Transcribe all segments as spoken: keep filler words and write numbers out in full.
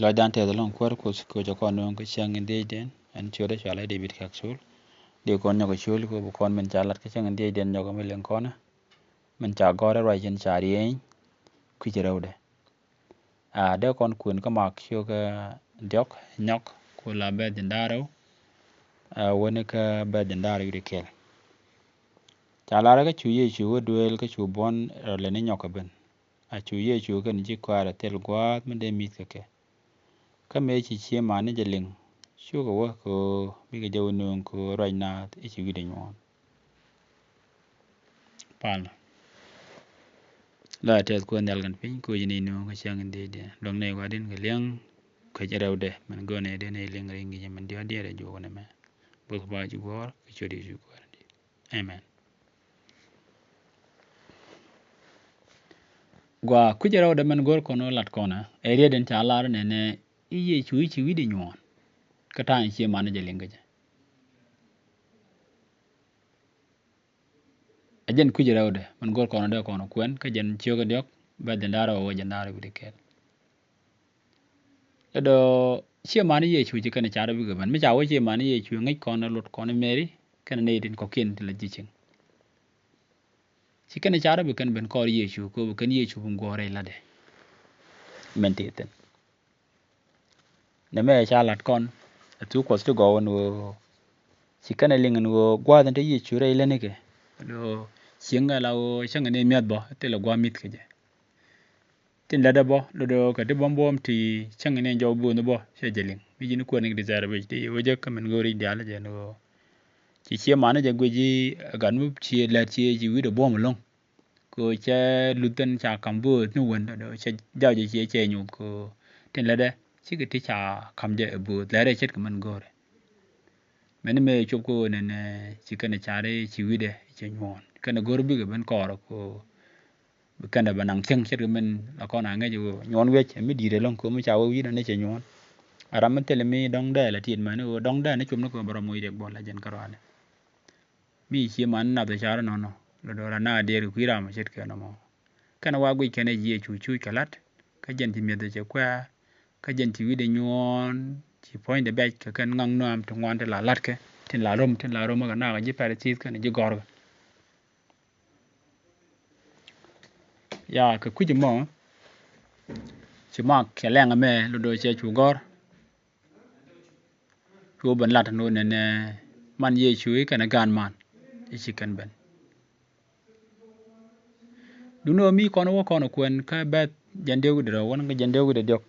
Lɔcdan tɛth ɛlɔ̱ŋ Kuäär Kuoth kɛ ɣöö cɛ kɔn nööŋ kä cäŋ in dhiecdɛn. Ɛn ciötdä cua lɛ Dee-bid Kɛk Col. Dee kɔn nyɔk kɛ col kɛ ɣöö bi kɔn min ca lat kä cäŋ in dhiecdɛn nyɔk mi liŋ kɔn. Min ca gɔ̱r ɛ ruac in ca rieny kui̱c rɛwdɛ. A dee kɔn kuën kä Mak ciökä diɔ̱k nyɔk ku la bɛ̈th in da̱ŋ rɛw. A wäni kä bɛ̈th in da̱ŋ rɛw wi̱cdɛ kɛl. Ca lar kä cu Yecu wä duëël kä cu buɔ̱n rɔ lɛni nyɔk kɛ ben. A cu Yecu kɛnɛ ji̱ kɔaarɛ thil gua̱a̱th mi dee mi̱th kɛ kɛ. Kä mëë ci ciëmani jɛ liŋ, cukɛ wä kɛ ɣöö bikɛ jɛ wä nööŋ kɛ ɣöö ruac naath i̱ ci wi̱cdɛ nyuɔ̱ɔ̱n. Palnɛ. La tɛth Kuäär nhial kɛn piny kɛ ɣöö ci nɛy nööŋ kä cäŋ in dhiecdɛ. Luäŋ nɛy gua̱di̱n kɛ liɛŋ kuec rɛwdɛ min go̱o̱r nɛy dee nɛy liŋ ri̱ŋ gi̱c min diɔ̱ɔ̱k diɛɛr ɛ juɔk nɛmɛ. Both ba ci guɔ̱ɔ̱r kɛ ciöt Yecu Kuäär in di̱i̱t. Amen. Gua kui̱c rɛwdɛ min go̱o̱r kɔn lat kɔnɛ ɛ riet in ca lar nɛnɛ i̱ Yecu i̱ ci wi̱cdɛ nyuɔ̱ɔ̱n. Kä ta̱a̱ in ciëmani jɛ liŋ kä jɛ. Ɛ jɛn kui̱c rɛwdɛ min go̱o̱r kɔn dee kɔn kuɛn kä jɛn ciökä diɔ̱k bɛ̈th in da̱ŋ rɛw wä jɛn da̱ŋ rɛw wi̱cdɛ kɛl. Lɛ dɔ̱ ciëmani Yecu ci kɛnɛ car bikɛ ben. Mi ca wä ciëmani Yecu ŋäc kɔn ɛ lot kɔn ɛ Mɛri kɛnɛ nɛy tin kɔ̱kiɛn ti la ji̱ cieŋ. Ci kɛnɛ car bi kɛn ben kɔɔr Yecu kɛ ɣöö bi kɛn Yecu bi guɔ̱ɔ̱r rɛy la̱tdɛ. Min ti thi̱n. Nɛmɛ ca lat kɔn ɛ thuk Kuɔth ti gɔw ɛn ɣöö ci kɛnɛ liŋ ɛn ɣöö gua̱a̱th in te Yecu rɛy lätnikɛ. Lɔ cieŋ ɛ la ɣöö cäŋ ni mi̱eth bä thilɛ gua̱a̱th mi̱th kɛ jɛ. Tin lätdɛ bä lotdɛ kɛ ti buɔ̱m buɔ̱m ti cäŋ ni jɔw böönh bä cɛ jɛ liŋ. Mi ji̱n kuäär ni kɛ ti thɛɛr bec ti wä jek kä min go̱o̱ri diaal jɛ ni ɣöö ci ciëmani jɛ guic i̱ gat mi ci lät ci ci wi̱cdɛ buɔ̱m ɛlɔ̱ŋ. Kɛ ɣöö cɛ luth ɛn ca ka̱m bööth ni wen lotdɛ cɛ jaw jɛ ciɛ cɛ nyuuth kɛ ɣöö tin lätdɛ cikɛ ti ca ka̱m jɛ ɛ bööth lätdɛ ce̱tkɛ min go̱o̱rɛ. Mɛni mëë cop kä ɣöö nɛnɛ ci kɛnɛ car i̱ ci wi̱cdɛ cɛ nyuɔ̱ɔ̱n kɛnɛ go̱r bikɛ ben kɔɔr kɛ ɣöö bi kɛn dee bɛ naŋ thiäŋ ce̱tkɛ min la kɔn a ŋäc ɣöö nyuɔ̱ɔ̱n wi̱c ɛ mi di̱i̱t ɛlɔ̱ŋ kɛ ɣöö mi ca wee wi̱cdɛ ni cɛ nyuɔ̱ɔ̱n. A ram mi thilɛ mi dɔ̱ŋ dee la tiɛt mɛni ɣöö dɔ̱ŋ dee ni cop ni kɛ ɣöö bɛ rɔ moc riɛk buɔl la jɛn kärɔaani. Mi ciëmani nath ɛ car nɔnɔ lotdɛ rɔ na diɛɛr kɛ kui̱ ram ce̱tkɛ nɔmɔ. Kɛnɛ wa guic kɛnɛ Yecu cuc kɛ la̱t kä jɛn ci mi̱eth cɛ kuɛ̈ɛ̈ kä jɛn ci wi̱cdɛ nyuɔ̱ɔ̱n ci puɔ̱nydɛ bɛc kɛ kɛn ŋa̱ŋ nɔam ti ŋuan ti la la̱tkɛ tin la rom tin la rom kɛ nakä ji̱ Pharisees kɛnɛ ji̱ gɔ̱rkä. Ya kɛ kui̱c mɔ ci Mak cɛ lɛŋ ɛmɛ lotdɛ cɛ cu gɔ̱r. Cu ben lat ɛn ɣöö nɛnɛ man Yecu i̱ kɛnɛ gaan man i̱ ci kɛn ben. Duundɛ ɣöö mi kɔn wä kɔn kuɛn kä bɛ̈th jɛn diɔ̱k wi̱cdɛ rɛw wän kä jɛn diɔ̱k wi̱cdɛ diɔ̱k.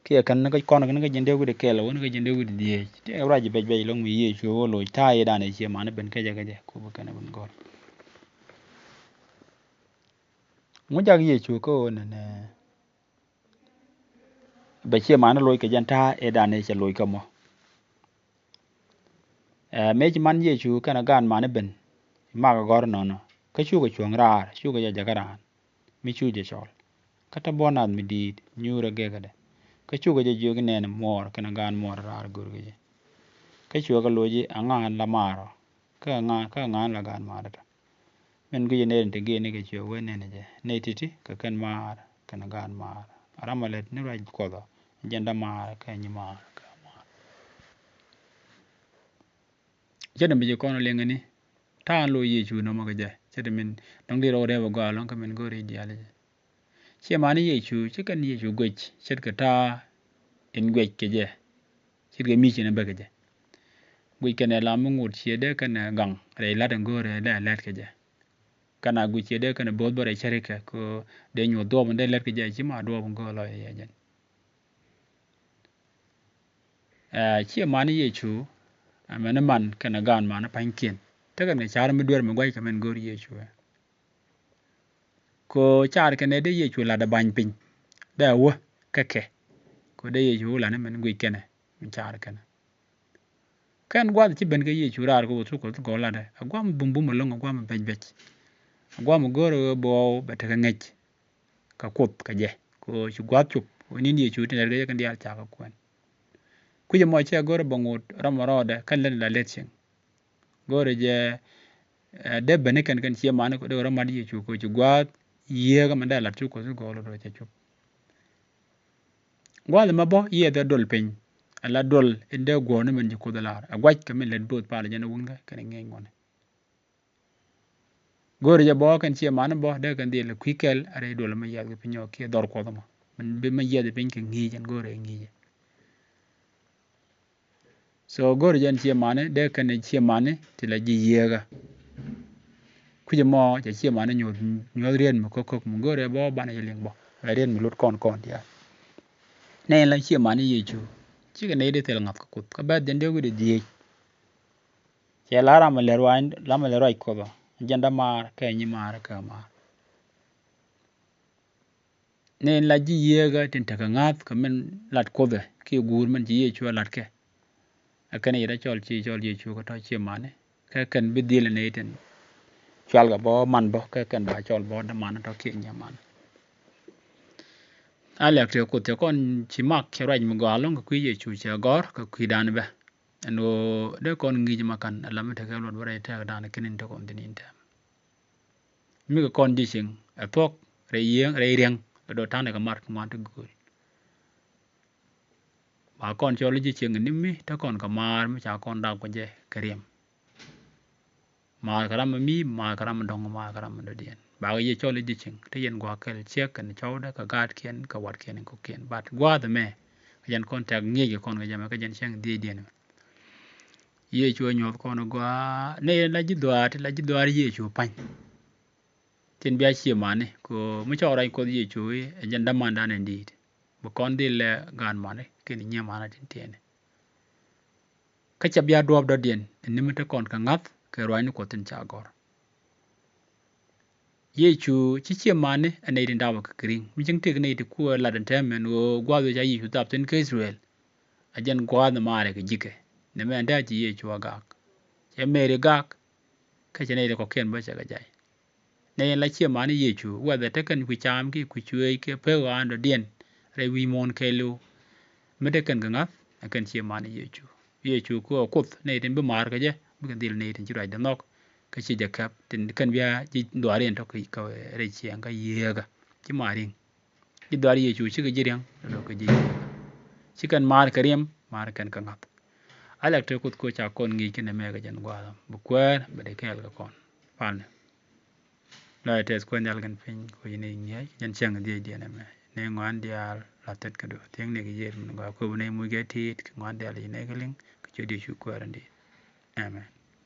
Kiɛ kɛn kä kɔn kɛn kä jɛn diɔ̱k wi̱cdɛ kɛl wän kä jɛn diɔ̱k wi̱cdɛ dhieec. Ti ruac ji̱ bɛc bɛc lo̱ŋ mi Yecu wä loc ta̱a̱ i̱ danɛ ciëmani ben kä jɛ kä jɛ ku bi kɛn ben gɔ̱r. Ŋu jak Yecu kä ɣöö nɛnɛ bɛ ciëmani loc kɛ jɛn ta̱a̱ i̱ danɛ cɛ loc kä mɔ. Ɛ mëë ci man Yecu kɛnɛ gaan mani ben i̱ Mak gɔ̱r nɔnɔ kä cukɛ cuɔ̱ŋ raar cukɛ jɛ jäkä raan mi cu jɛ cɔl. Kä te buɔ̱n nath mi di̱i̱t nyuurɛ gekädɛ kä cukɛ jɛ jiök i̱ nɛnɛ muɔɔr kɛnɛ gaan muɔɔr raar görkɛ jɛ. Kä cuɛ kɛ loc i̱ aŋa la maar ɔ kä aŋa kä aŋa la gaan maar ɔ tɔ. Min guic ɛ nɛy tin te gëëni kɛ cuɛ wee nɛnɛ jɛ nɛy ti̱ti̱ kɛ kɛn maar kɛnɛ gaan maar. A ram a lät ni ruac Kuɔth ɔ jɛn dämaar kɛ nyimaar kɛ maar. Ce̱t mi ci kɔn liŋɛ ni ta̱a̱ in loc Yecu nɔmɔ kɛ jɛ ce̱t min dɔ̱ŋ di rɔw rɛp a gɔaa lɔ̱ŋ kɛ min go̱o̱ri diaal jɛ. Ciɛ mani Yecu ci kɛn Yecu guic ce̱tkɛ ta̱a̱ in guic kɛ jɛ ce̱tkɛ mi ci ni bä kɛ jɛ. Guic kɛn ɛ lam mi ŋot ciɛ dee kɛn ɛ gaŋ rɛy la̱t in go̱o̱rɛ dee ɛ lɛt kɛ jɛ. Kɛn a guic ciɛ dee kɛn ɛ bo̱o̱th bä rɛy cärikɛ kɛ dee nyuɔ̱th duɔɔp in dee lɛt kɛ jɛ ci ma duɔɔp in go̱o̱r lɔc ɛ jɛ jɛn. Ɛ ciɛ mani Yecu ɛ mɛni man kɛn ɛ gaan mani pa̱nykiɛn tekɛn kɛ car mi duer mi gua̱c kɛ mɛn go̱o̱r Yecu ɛ. Ko car kɛn ɛ dee Yecu lat ɛ ba̱ny piny dee ɛ wä kɛ kɛ ko dee Yecu wä lat ni mɛn guic kɛn ɛ mi car kɛn ɛ. Kɛn gua̱th ci ben kä Yecu raar kɛ wä thuk kɛ thuk kɛ wä latdɛ a guam bumbum ɛlɔ̱ŋ a guam bɛc bɛc. A guam go̱o̱r ɛ bɛ ɣɔw bɛ tekɛ ŋäc. Kɛ Kuoth kɛ jɛ kɛ ɣöö ci gua̱a̱th cop ɣöö ni̱n Yecu tin lɛt kɛ jɛ kɛn diaal cakɛ kuɛn. Kui̱c ɛmɔ cɛ go̱r bɛ ŋot ram ɔ rɔɔdɛ kɛn lät la leth cieŋ. Go̱rɛ jɛ dee beni kɛn kɛn ciɛ mani kɛ dee ɣöö ram mat Yecu kɛ ɣöö ci gua̱a̱th yiëëkä mɛn dee lat cuk Kuɔth ci gɔɔl ɣöö cɛ cop. Gua̱a̱th ɛmɛ bä yiɛth ɛ duɔl piny. Ɛ la duɔl in dee guɔ̱ɔ̱r ni min ci Kuoth ɛ lar. Ɛ gua̱c kɛ min lät bo̱o̱th palä jɛn ɛ wun kä kɛn ɛ ŋi̱eec ŋuɔ̱ni. Go̱o̱rɛ jɛ bä kɛn ciɛ mani bä dee kɛn dhil kui̱ kɛl a rɛy duɔl mi yiath kɛ piny ɔ kiɛ dhɔr Kuɔth mɔ. Min bi mi yiath piny kɛ ŋi̱i̱c ɛn go̱o̱rɛ ŋi̱i̱c. So go̱o̱rɛ jɛn ciɛ mani dee kɛn ciɛ mani ti la ji̱ yieekä. Kui̱cɛ mɔ cɛ ciɛ mani nyuɔth nyuɔth riet mi ko̱k ko̱k mi go̱o̱rɛ bä banɛ jɛ liŋ bä. Rɛ riet mi lut kɔn kɔn diaal. Nɛ in la ciɛ mani Yecu. Cikɛ nɛy di thil ŋath kɛ Kuoth kä bɛth jɛn dee wi̱cdɛ dhieec. Cɛ la ram a lɛ ruac ram a lɛ ruac Kuoth ɔ jɛn dämaar kɛ nyimaar kɛ maar. Ni in la ji̱ yieekä tin tekɛ ŋa̱th kɛ min lat Kuothɛ kiɛ guur min ci Yecu a lat kɛ. Ɛ kɛn yet a cɔl ci cɔl Yecu kɛ tɔ ciɛ mani kɛ kɛn bi dhil ni tin cual kɛ bɔ man bɔ kɛ kɛn ba cɔl bɔ däman tɔ kiɛ nyiɛ man. A lɛk tëë Kuoth cɛ kɔn ci mak cɛ ruac mi gɔaa lo̱ŋ kɛ kui̱ Yecu cɛ gɔ̱r kɛ kui̱dan bɛ. Ɛn ɣöö dee kɔn ŋi̱i̱c ma ka̱n ala mi tekɛ luɔt bä rɛy tɛ̈ɛ̈k da̱a̱n kɛn in te kɔn thi̱n in tɛm. Mi kɛ kɔn ji̱ cieŋ ɛ thuɔ̱k rɛy yiëëŋ rɛy riɛŋ lɛ dɔ̱ ta̱nɛ kɛ mat kɛ ŋuan ti gööl. Ba kɔn cɔl ji̱ cieŋ ni mi te kɔn kɛ maar mi ca kɔn dap kɛ jɛ kɛ riɛm. Maarkɛ ram mi mi maarkɛ ram mi dɔ̱ŋ maarkɛ ram mi dɔ̱diɛn. Bakɛ yɛ cɔl i̱ ji̱ cieŋ te yɛn gua̱a̱k kɛl ciek kɛn cɔwdɛ kɛ gaatkiɛn kɛ watkiɛn in kɔ̱kiɛn. But gua̱a̱th ɛmɛ kɛ jɛn kɔn tɛk ŋi̱eec kɛ kɔn kɛ jɛmɛ kɛ jɛn cieŋ dhiecdiɛn ɛmɛ. Yecu ɛ nyuɔth kɔn ɛ gɔaa ni la ji̱ dhuaar ti la ji̱ dhuaar Yecu pa̱ny. Tin bia cie mani kɛ mi cɔk rac Kuɔth Yecu i̱ ɛ jɛn dämandan in di̱i̱t. Bi kɔn dhil lɛ gaat mani kɛn nyiee mani tin tiɛɛni. Kä ca bia duɔ̱ɔ̱p dɔ̱diɛn ɛn ni mi te kɔn kɛ ŋa̱th kɛ ruaacni Kuɔth tin ca gɔ̱r. Yecu ci ciɛ mani ɛ nɛy tin dapɛ kɛ kɛ ri̱ŋ mi cieŋ tëëk nɛy ti kuäär lat ɛn täämɛ ɛn ɣöö gua̱a̱th ɣöö ca Yecu dhap thi̱n kä Ithɛrɛl. A jɛn gua̱a̱th ni maarɛ kɛ ji̱kɛ nɛmɛ ɛn dee a ci Yecu a gak. Cɛ Mɛri gak kä cɛ nɛy ti kɔ̱kiɛn bä cɛ kɛ jay. Nɛ yɛn la ciɛ mani Yecu whether te kɛn kui̱ caam kiɛ kui̱ cueec kiɛ pek ɣa̱a̱n dɔ̱diɛn rɛy wi̱i̱ muɔ̱ɔ̱n kɛɛliw. Mi te kɛn kɛ ŋa̱th ɛ kɛn ciɛ mani Yecu. Yecu kɛ ɣöö Kuoth nɛy tin bi ma̱a̱r kɛ jɛ mi kɛn dhil nɛy tin ci ruacdɛ nhɔk. Kä ci jɛ kɛp tin kɛn bia ji̱ dhuaar in tɔ̱ kɛ rɛy ciɛɛŋ kä yieekä ci ma̱a̱r in. Ji̱ dhuaar Yecu cikɛ ji̱ riäŋ lɔ kɛ ji̱ yieekä. Ci kɛn ma̱a̱r kɛ riɛm ma̱a̱r kɛn kɛ ŋa̱th. A lɛk te Kuoth kɛ ɣöö ca kɔn ŋi̱i̱c kɛn ɛmɛ kɛ jɛn gua̱a̱th bä kuäär bɛ dee kɛɛl kɛ kɔn. Palnɛ. Lɔcdä tɛth Kuäär nhial kɛn piny kɛ ɣöö ci nɛy ŋi̱eec jɛn cäŋ dhiecdiɛn ɛmɛ. Nɛy ŋuan diaal la thɛt kädu thiäŋ nɛy kɛ yiëër min gɔaa kööb nɛy muc kɛ ti̱i̱t kɛ ŋuan diaal ci nɛy kɛ liŋ kɛ ciöt Yecu Kuäär in di̱i̱t. Amen.